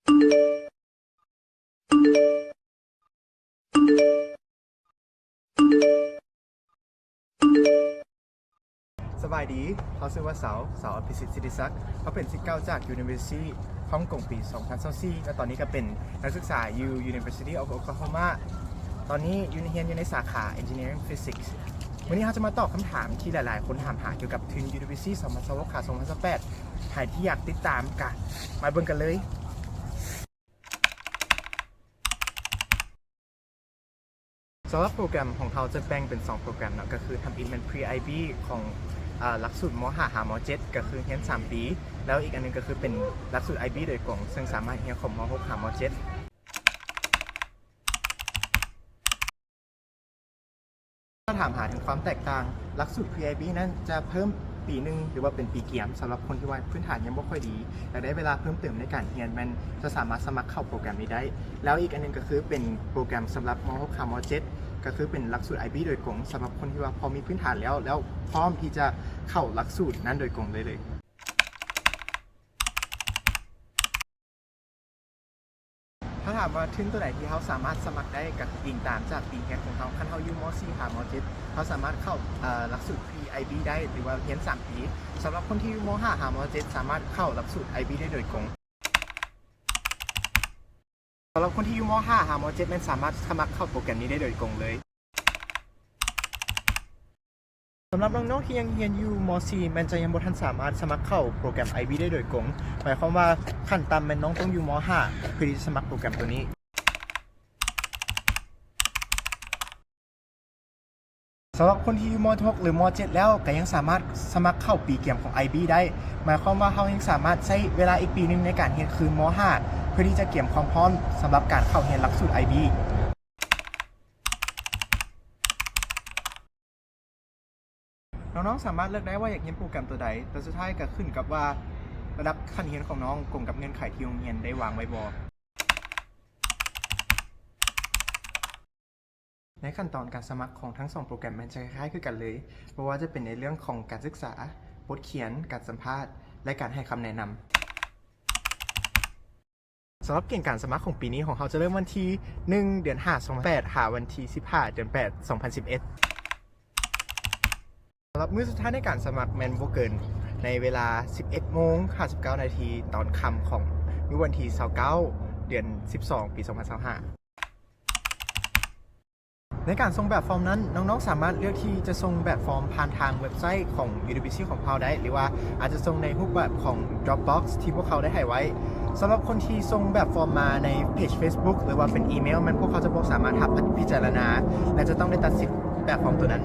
ສະບາຍດີ ເຮົາຊື່ວ່າເສົາ ເສົາ ອະພິສິດ ສິດທິສັກ. ເຮົາເປັນສິດເກົ່າຈາກ University ຮ່ອງກົງ ປີສອງພັນຊາວສີ່ ແລະ ຕອນນີ້ກໍເປັນນັກສຶກສາຢູ່ University of Oklahoma. ຕອນນີ້ຢູ່ ຮຽນຢູ່ໃນສາຂາ Engineering Physics. ມື້ນີ້ເຮົາຈະມາຕອບຄຳຖາມທີ່ຫຼາຍໆຄົນຖາມຫາກ່ຽວກັບທຶນ University ສອງພັນຊາວຫົກ ຫາ ສອງພັນຊາວແປດ. ໃຜທີ່ຢາກຕິດຕາມກໍມາເບິ່ງກັນເລີຍ. ສຳລັບໂປຣແກຣມຂອງເຮົາຈະແບ່ງເປັນສອງໂປຣແກຣມເນາະ ກໍຄືທຳອິດແມ່ນ Pre-IB ຂອງ ອາ ຫຼັກສູດ ມໍຫ້າ ຫາ ມໍເຈັດ ກໍຄືຮຽນສາມປີ ແລ້ວອີກອັນໜຶ່ງກໍຄືເປັນຫຼັກສູດ IB ໂດຍກົງ ເຊິ່ງສາມາດຮຽນຂອງ ມໍຫົກ ຫາ ມໍເຈັດ. ຖ້າຖາມຫາເຖິງຄວາມແຕກຕ່າງ, ຫຼັກສູດ Pre-IB ນັ້ນຈະເພີ່ມປີໜຶ່ງ ຫຼືວ່າເປັນປີກຽມ ສຳລັບຄົນທີ່ວ່າພື້ນຖານຍັງບໍ່ຄ່ອຍດີ ຢາກໄດ້ເວລາເພີ່ມເຕີມໃນການຮຽນ ແມ່ນຈະສາມາດສະໝັກເຂົ້າໂປຣແກຣມນີ້ໄດ້. ແລ້ວອີກອັນໜຶ່ງກໍຄືເປັນໂປຣແກຣມສຳລັບ ມໍຫົກ ຫາ ມໍເຈັດ ກໍຄືເປັນຫຼັກສູດ IB ໂດຍກົງ ສຳລັບຄົນທີ່ວ່າພໍມີພື້ນຖານແລ້ວ ແລ້ວພ້ອມທີ່ຈະເຂົ້າຫຼັກສູດນັ້ນໂດຍກົງໄດ້ເລີຍ. ຖ້າຖາມວ່າທຶນຕົວໃດທີ່ເຮົາສາມາດສະໝັກໄດ້ ກໍອີງຕາມຈາກປີຮຽນຂອງເຮົາ. ຄັນເຮົາຢູ່ ມໍສີ່ ຫາ ມໍເຈັດ ເຮົາສາມາດເຂົ້າ ເອີ ຫຼັກສູດ Pre-IB ໄດ້ ຫຼືວ່າຮຽນສາມປີ. ສຳລັບຄົນທີ່ຢູ່ ມໍຫ້າ ຫາ ມໍເຈັດ ສາມາດເຂົ້າຫຼັກສູດ IB ໄດ້ໂດຍກົງ. ສຳລັບຄົນທີ່ຢູ່ ມໍຫ້າ ຫາ ມໍເຈັດ ແມ່ນສາມາດສະໝັກເຂົ້າໂປຣແກຣມນີ້ໄດ້ໂດຍກົງເລີຍ. ສຳລັບນ້ອງໆທີ່ຍັງຮຽນຢູ່ ມໍສີ່ ແມ່ນຈະຍັງບໍ່ທັນສາມາດສະໝັກເຂົ້າໂປຣແກຣມ IB ໄດ້ໂດຍກົງ. ໝາຍຄວາມວ່າຂັ້ນຕ່ຳແມ່ນນ້ອງຕ້ອງຢູ່ ມໍຫ້າ ເພື່ອທີ່ຈະສະໝັກໂປຣແກຣມຕົວນີ້. ສຳລັບຄົນທີ່ຢູ່ ມໍຫົກ ຫຼື ມໍເຈັດ ແລ້ວ ກໍຍັງສາມາດສະໝັກເຂົ້າປີກຽມຂອງ IB ໄດ້. ໝາຍຄວາມວ່າເຮົາຍັງສາມາດໃຊ້ເວລາອີກປີໜຶ່ງໃນການຮຽນຄືນ ມໍຫ້າ ເພື່ອທີ່ຈະກຽມຄວາມພ້ອມສຳລັບການເຂົ້າຮຽນຫຼັກສູດ IB. ນ້ອງໆສາມາດເລືອກໄດ້ວ່າຢາກຮຽນໂປຣແກຣມຕົວໃດ, ແຕ່ສຸດທ້າຍກໍຂຶ້ນກັບວ່າລະດັບຂັ້ນຮຽນຂອງນ້ອງກົງກັບເງື່ອນໄຂທີ່ໂຮງຮຽນໄດ້ວາງໄວ້ບໍ່. ໃນຂັ້ນຕອນການສະໝັກຂອງທັງສອງໂປຣແກຣມແມ່ນຈະຄ້າຍໆຄືກັນເລີຍ, ບໍ່ວ່າຈະເປັນໃນເລື່ອງຂອງການສຶກສາ, ບົດຂຽນ, ການສຳພາດ ແລະ ການໃຫ້ຄຳແນະນຳ. ສຳລັບເກນການສະໝັກຂອງປີນີ້ຂອງເຮົາຈະເລີ່ມວັນທີໜຶ່ງ ເດືອນຫ້າ ສອງພັນແປດ ຫາວັນທີສິບຫ້າ ເດືອນແປດ ສອງພັນສິບເອັດ. ສຳລັບມື້ສຸດທ້າຍໃນການສະໝັກແມ່ນບໍ່ເກີນໃນເວລາສິບເອັດໂມງຫ້າສິບເກົ້ານາທີຕອນຄ່ຳຂອງມື້ວັນທີຊາວເກົ້າ ເດືອນສິບສອງ ປີສອງພັນຊາວຫ້າ. ໃນການສົ່ງແບບຟອມນັ້ນ, ນ້ອງໆສາມາດເລືອກທີ່ຈະສົ່ງແບບຟອມຜ່ານທາງເວັບໄຊຂອງ University ຂອງພວກເຮົາໄດ້ ຫຼືວ່າອາດຈະສົ່ງໃນຮູບແບບຂອງ Dropbox ທີ່ພວກເຮົາໄດ້ໃຫ້ໄວ້. ສຳລັບຄົນທີ່ສົ່ງແບບຟອມມາໃນເພຈ Facebook ຫຼືວ່າເປັນອີເມວ ແມ່ນພວກເຂົາຈະບໍ່ສາມາດຮັບພິຈາລະນາ ແລະ ຈະຕ້ອງໄດ້ຕັດສິດແບບຟອມຕົວນັ້ນ.